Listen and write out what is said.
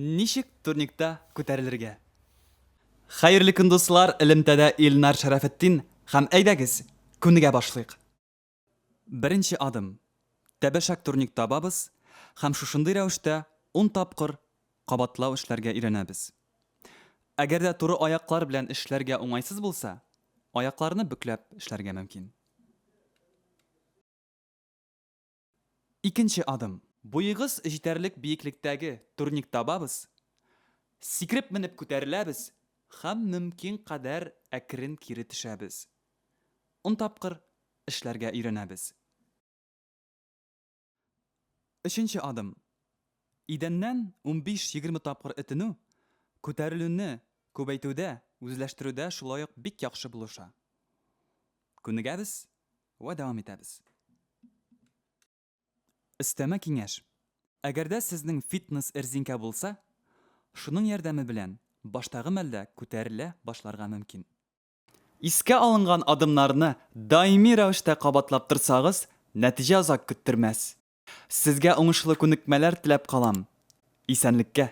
Ничек турникта күтәрелергә? Хәерле көн, дуслар! Элемтәдә Илнар Шәрәфетдин һәм әйдәгез, күнегә башлыйк. Беренче адым. Тәбәшәк турник табабыз һәм шушындый рәвештә ун тапкыр кабатлау эшләргә өйрәнәбез. Әгәр дә туры аяклар белән эшләргә уңайсыз булса, аякларны бөкләп эшләргә мөмкин. Икенче адым. Буегыз җитәрлек биеклектәге турник табабыз, сикереп менеп күтәреләбез һәм мөмкин кадәр әкрен кире төшәбез. Ун тапкыр эшләргә өйрәнәбез. Өченче адым. Идәннән унбиш-егерме тапкыр этенү, күтәрелүне күбәйтүдә, үзләштерүдә шулай ук бик яхшы булыша. Күнегәбез вә дәвам итәбез. Өстәмә киңәш. Әгәрдә сезнең фитнес эрзинкә булса, шуның ярдәме белән баштагы мәлдә күтәрелә башларга мөмкин. Искә алынган адымнарны даими рәвештә кабатлап торсагыз, нәтиҗә озак көттермәс. Сезгә уңышлы күнекмәләр теләп калам. Исәнлеккә!